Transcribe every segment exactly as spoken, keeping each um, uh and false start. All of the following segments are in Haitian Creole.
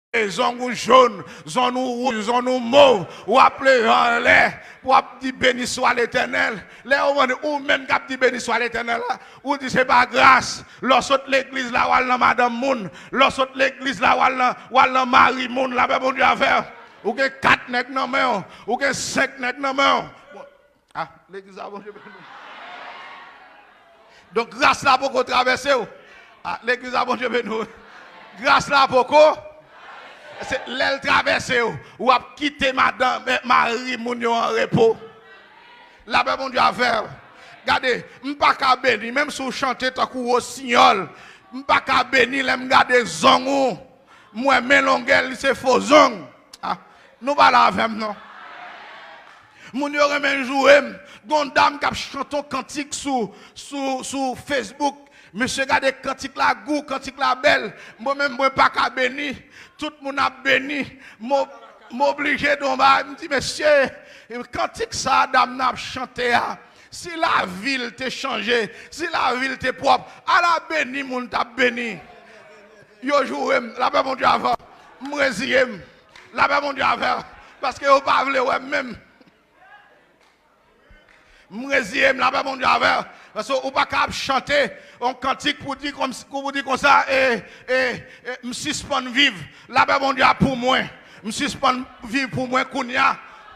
Zong ou jòn, zong ou wouj, zong ou mov, w ap leve anlè, w ap di, "Béni soit l'Éternel." Lè yo mande, ou menm k ap di, "Béni soit l'Éternel" la, ou di, "Se pa gras." Lè w sot legliz la, w al nan madanm moun. Lè w sot legliz la, w al nan, w al nan mari moun. Lapè Bondye avè w. Ou gen kat nèg nan men w. Ou gen senk nèg nan men w. Bon, ah, legliz la, Bondye beni w. Donk, gras la poko travèse w. Ah, legliz la, Bondye beni w. Gras la poko. Se lè l travèse w, w ap kite madanm, eh, mari moun yo an repo. Lapè Bondye avè w. Gade, m pa ka beni, menm si w chante tankou wosinyòl, m pa ka beni lè m gade zong ou. M wè men longè l, li se fo zong. Ah, nou pa la avè m, non. Moun yo renmen joure m. Gon dam k ap chante yon kantik sou, sou, sou Facebook. Mesye, gade kantik la gou, kantik la bèl. Mwen menm, mwen pa ka beni. Tout moun ap beni. M ob-, m oblije donba. M di, "Mesye, kantik sa a dam nan ap chante a, si lavi l te chanje, si lavi l te pwòp, ala beni moun t ap beni." Yo joure m. Lapè Bondye avè w. M reziye m. Lapè Bondye avè w. Paske yo pa vle wè m menm. M reziye m, lapè Bondye avè w. Paske ou pa ka ap chante yon kantik pou di kòm, pou di konsa, e, e, e, m sispann viv. Lapè Bondye a pou mwen. M sispann viv pou mwen kounye a.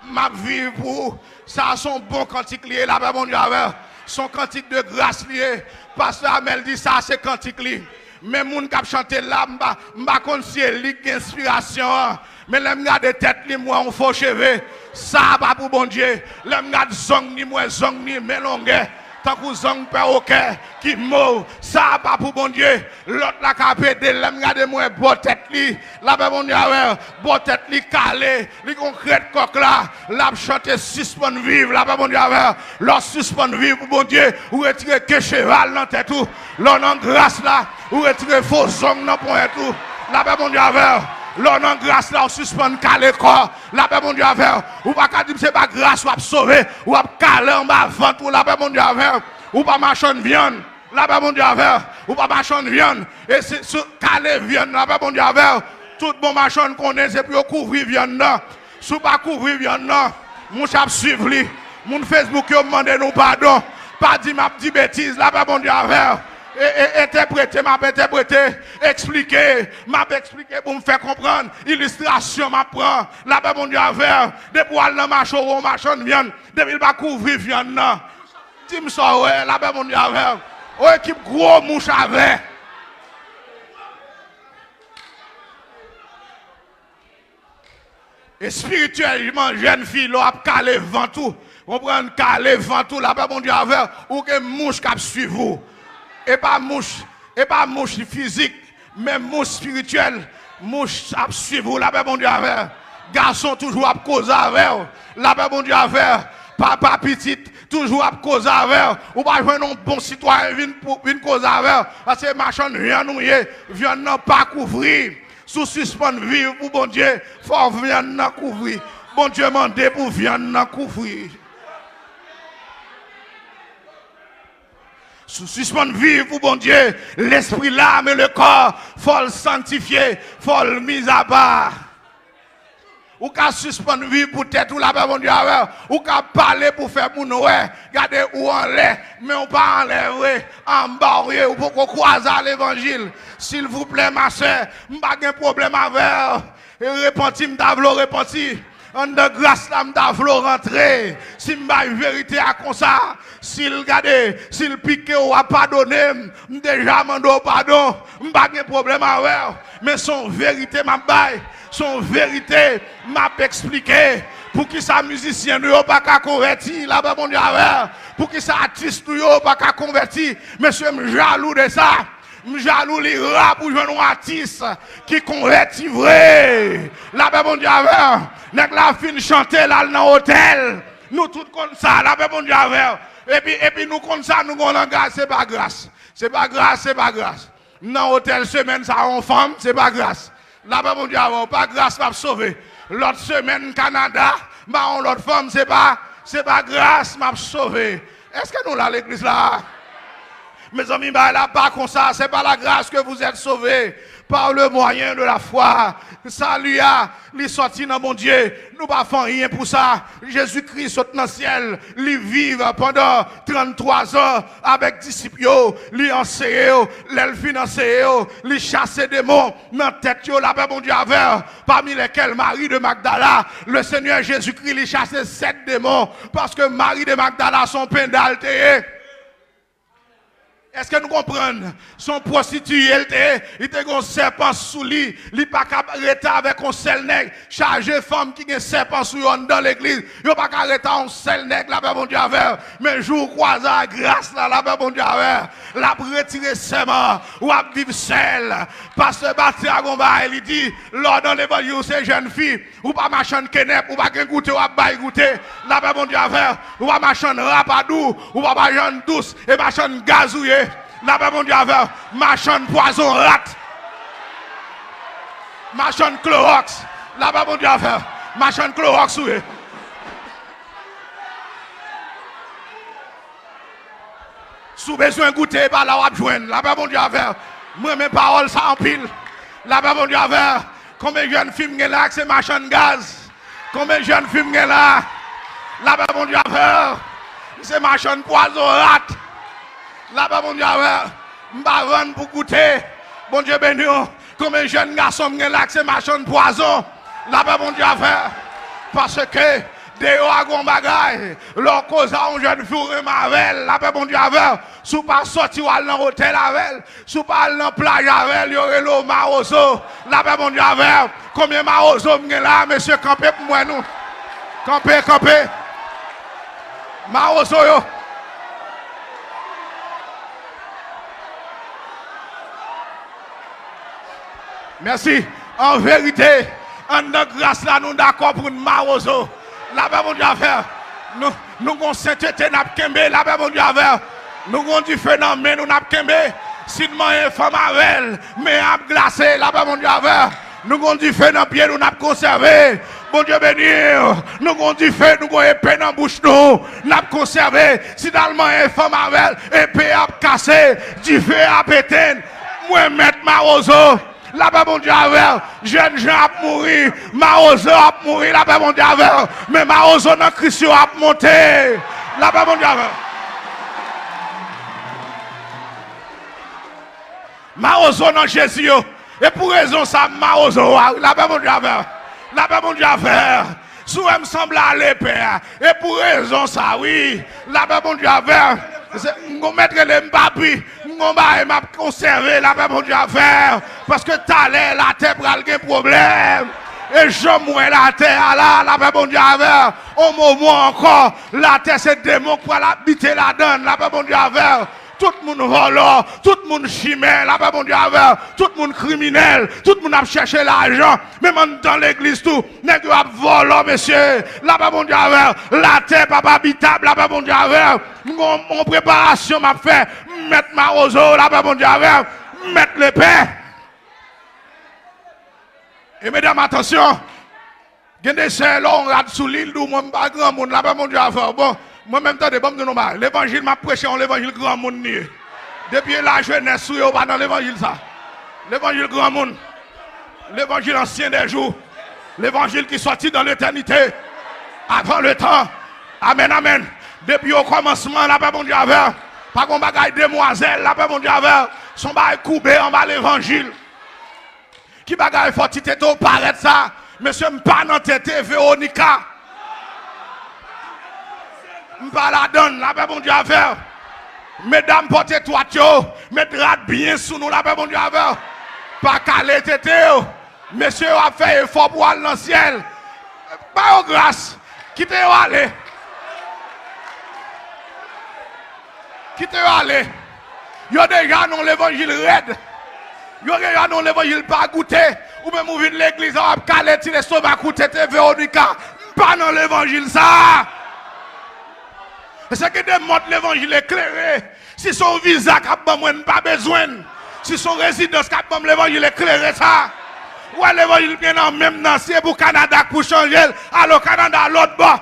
M ap viv pou ou. Sa a se yon bon kantik li ye, lapè Bondye avè w. Se yon kantik de gras li ye. Pastè Amèl di sa a se kantik li. Men moun k ap chante l la, m pa, m pa konn si e li k gen enspirasyon an. Men lè m gade tèt li, m wè yon fo cheve. Sa a pa pou Bondye. Lè m gade zong li, m wè zong li men longè, tankou zong pèwokè ki mov. Sa a pa pou Bondye. Lòt la k ap ede l. Lè m gade, m wè bò tèt li. Lapè Bondye avè w. Bò tèt li kale. Li gon krèt kòk la. L ap chante sispann viv. Lapè Bondye avè w. Lè w sispann viv pou Bondye, ou retire ke cheval nan tèt ou. Lè w nan gras la, ou retire fo zong nan ponyèt ou. Lapè Bondye avè w. Lè w nan gras la, ou sispann kale kò. Lapè Bondye avè w. Ou pa ka di m se pa gras w ap sove, w ap kale anba vant ou. Lapè Bondye avè w. Ou pa machann vyann. Lapè Bondye avè w. Ou pa machann vyann. E si, si w kale vyann, lapè Bondye avè w. Tout bon machann konnen se pou yo kouvri vyann nan. Si w pa kouvri vyann nan, mouch ap swiv li. Moun Facebook yo, m mande nou padon. Pa di m ap di betiz, lapè Bondye avè w. E, e, entèprete, m ap entèprete. Eksplike, m ap eksplike pou m fè konprann. Ilistrasyon, m ap pran. Lapè Bondye avè w. Depi w al nan mache, w wè yon machann vyann. Depi l pa kouvri vyann nan. Di m sa w wè, lapè Bondye avè w. Yon ekip gwo mouch avè. Espirityèlman, jèn fi, lè w ap kale vant ou, konprann, kale vant ou, lapè Bondye avè w, ou gen mouch k ap swiv ou. E pa mouch, e pa mouch fizik, men mouch espirityèl, mouch ap swiv ou, lapè Bondye avè w. Gason toujou ap koze avè w, lapè Bondye avè w. Papa pitit toujou ap koze avè w. Ou pa jwenn yon bon sitwayen vin pou, vin koze avè w. Paske machann vyann ou ye, vyann nan pa kouvri. Si w sispann viv pou Bondye, fò vyann nan kouvri. Bondye mande pou vyann nan kouvri. Si w sispann viv pou Bondye, lespri, lam e le kò, fò l sanktifye, fò l mizapa. Ou ka sispann viv pou tèt ou, lapè Bondye avè w. Ou ka pale pou fè moun wè. Gade ou anlè, men ou pa anlè vre. Anba w ye, ou poko kwaze a levanjil. Silvouplè, ma sè, m pa gen pwoblèm avè w. E repanti, m ta vle w repanti. Anndan gras la, m ta vle w rantre. Si m bay verite a konsa, si l gade, si l pike w, w ap padone m. M deja mande w padon. M pa gen pwoblèm avè w. Men se yon verite m ap bay. Se yon verite m ap eksplike. Poukisa mizisyen nou yo pa ka konvèti? Lapè Bondye avè w. Poukisa atis nou yo pa ka konvèti? Mesye, m jalou de sa. M jalou, li ra pou jwenn yon atis ki konvèti vre. Lapè Bondye avè w. Nèg la fin chante, l al nan otèl. Nou tout konn sa, lapè Bondye avè w. Epi, epi nou konn sa, nou gon langaj, se pa gras. Se pa gras, se pa gras. M nan otèl semèn sa a, yon fanm, se pa gras. Lapè Bondye avè w, pa gras m ap sove. Lòt semèn, Kanada, m a yon lòt fanm, se pa, se pa gras m ap sove. Èske nou la, legliz la? Mezanmi, bagay la pa konsa. C'est par la grâce que vous êtes sauvés, Par le moyen de la foi. Sali a, li sòti nan Bondye. Nou pa fè anyen pou sa. Jezikri sot nan syèl. Li viv pandan tranntwa zan avèk disip yo. Li anseye yo. Lè l fin anseye yo, li chase demon nan tèt yo. Lapè Bondye avè w. Parmi lesquels Marie de Magdala. Le Senyè Jezikri, li chase sèt demon. Paske Marie de Magdala, se yon penda l te ye. Èske nou konprann? Se yon pwostitiye l te ye. Li te gen yon sèpan sou li. Li pa ka rete avèk yon sèl nèg. Chaje fanm ki gen sèpan sou yo anndan legliz. Yo pa ka rete ak yon sèl nèg. Lapè Bondye avè w. Men jou w kwaze ak gras la, lapè Bondye avè w. L ap retire sèman an. W ap viv sèl. Pastè Batya gon bagay li di, lè w nan levanjil, ou se jèn fi. Ou pa machann kenèp, ou pa gen goute, w ap bay goute. Lapè Bondye avè w. Ou pa machann rapadou, ou pa machann dous, e machann gaz ou ye. Lapè Bondye avè w. Machann pwazon rat. Machann klowòks. Lapè Bondye avè w. Machann klowòks ou ye. Si w bezwen goute, e pa la w ap jwenn. Lapè Bondye avè w. Mwen renmen pawòl sa anpil. Lapè Bondye avè w. Konbyen jèn fi m gen la k se machann gaz? Konbyen jèn fi m gen la? Lapè Bondye avè w. M se machann pwazon rat. Lapè Bondye avè w. M pa vann pou goute. Bondye beni w. Konbyen jèn gason m gen la k se machann pwazon? Lapè Bondye avè w. Paske deyò a gon bagay. Lè w koze a yon jèn fi, ou renmen avè l. Lapè Bondye avè w. Si w pa sòti, w al nan otèl avè l. Si w pa al nan plaj avè l, yo rele w mawozo. Lapè Bondye avè w. Konbyen mawozo m gen la, mesye, kanpe pou m wè nou. Kanpe, kanpe. Mawozo yo. Mèsi. An verite, anndan gras la, nou dakò pou n mawozo. Lapè Bondye avè w. Nou, nou gon sentete n ap kenbe. Lapè Bondye avè w. Nou gon dife nan men nou n ap kenbe. Si n manyen fanm avè l, men ap glase. Lapè Bondye avè w. Nou gon dife nan pye nou n ap konsève. Bondye beni w. Nou gon dife, nou gon epe nan bouch nou. N ap konsève. Si n al manyen fanm avè l, epe ap kase. Dife ap etenn. Mwen mèt mawozo. Lapè Bondye avè w. Jèn jan ap mouri. Mawozo ap mouri. Lapè Bondye avè w. Men mawozo nan Kris yo ap monte. Lapè Bondye avè w. Mawozo nan Jezi yo. E pou rezon sa, m mawozo a. Lapè Bondye avè w. Lapè Bondye avè w. Si w wè m sanble ale pè a, e pou rezon sa, wi. Lapè Bondye avè w. Se, m gon mèt rele m papi. M gon bagay m ap konsève. Lapè Bondye avè w. Paske talè, latè pral gen pwoblèm. E jan m wè latè a la, lapè Bondye avè w. On moman ankò, latè se demon k pral abite ladan l. Lapè Bondye avè w. Tout moun vòlò, tout moun chimè, lapè Bondye avè w. Tout moun kriminèl, tout moun ap chèche lajan. Menm anndan legliz tou, nèg yo ap vòlò, mesye. Lapè Bondye avè w. Latè p ap abitab, lapè Bondye avè w. M gon, gon preparasyon m ap fè. M mèt mawozo, lapè Bondye avè w. M mèt lepè. E medam, atansyon. Gen de sè, lè w rad sou li, l di w, mwen, m pa granmoun, lapè Bondye avè w. Bon, mwen menm, tande, ban m di nou bagay. Levanjil m ap preche, yon levanjil granmoun li ye. Depi e lajenès ou ye, ou pa nan levanjil sa. Levanjil granmoun. Levanjil ansyen dè jou. Levanjil ki sòti dan letènite. Avan letan. Amèn, amèn. Depi okòmansman, lapè Bondye avè w. Pa gon bagay demwazèl, lapè Bondye avè w. Se yon bagay koube anba levanjil. Ki bagay fò ti tete w parèt sa? Mesye, m pa nan tete Veronica. M pa ladann, lapè Bondye avè w. Medam, pòt etwat yo, met rad byen sou nou, lapè Bondye avè w. Pa kale tete yo. Mesye yo ap fè efò pou al nan syèl. Ba yo gras. Kite yo ale. Kite yo ale. Yo deja nan levanjil rèd. Yo deja nan levanjil pa goute. Ou menm ou vin legliz la, w ap kale ti lestomak ou, tete Veronica. M pa nan levanjil sa. Se gen de mòd levanjil eklere. Si se yon viza k ap ban mwen, m pa bezwen l. Si se yon rezidans k ap ban m, levanjil eklere sa. Ou wè levanjil m gen nan men m nan, si e pou Kanada k pou chanje l, al o Kanada lòt bò.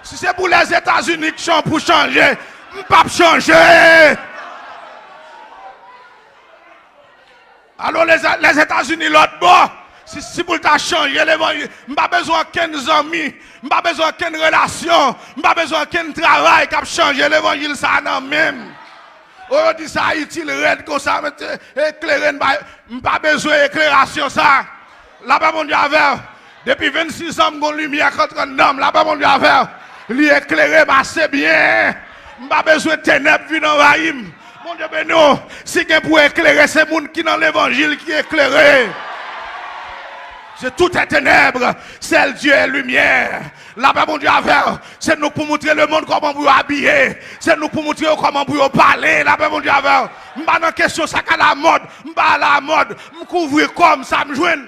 Si se pou Lèzetazini k chan pou chanje, m p ap chanje. Alò, Lèzetazini lòt bò, si, si pou l ta chanje levanjil, m pa bezwen okenn zanmi, m pa bezwen okenn relasyon, m pa bezwen okenn travay k ap chanje levanjil sa a nan men m. O, yo di sa itil rèd konsa, men te eklere, m pa, m pa bezwen eklerasyon sa. Lapè Bondye avè w. Depi vennsis an, m gon limyè k antre anndan m. Lapè Bondye avè w. Li eklere m ase byen. M pa bezwen tenèb vin anvayi m. Bondye beni w. Si gen pou eklere, se moun ki nan levanjil ki eklere. Se tout è tenèb, sèl Dye è limyè. Lapè Bondye avè w. Se nou pou montre lemonn kòman pou yo abiye. Se nou pou montre yo kòman pou yo pale. Lapè Bondye avè w. M pa nan kesyon sa k alamòd. M pa alamòd. M kouvri kò m, sa m jwenn.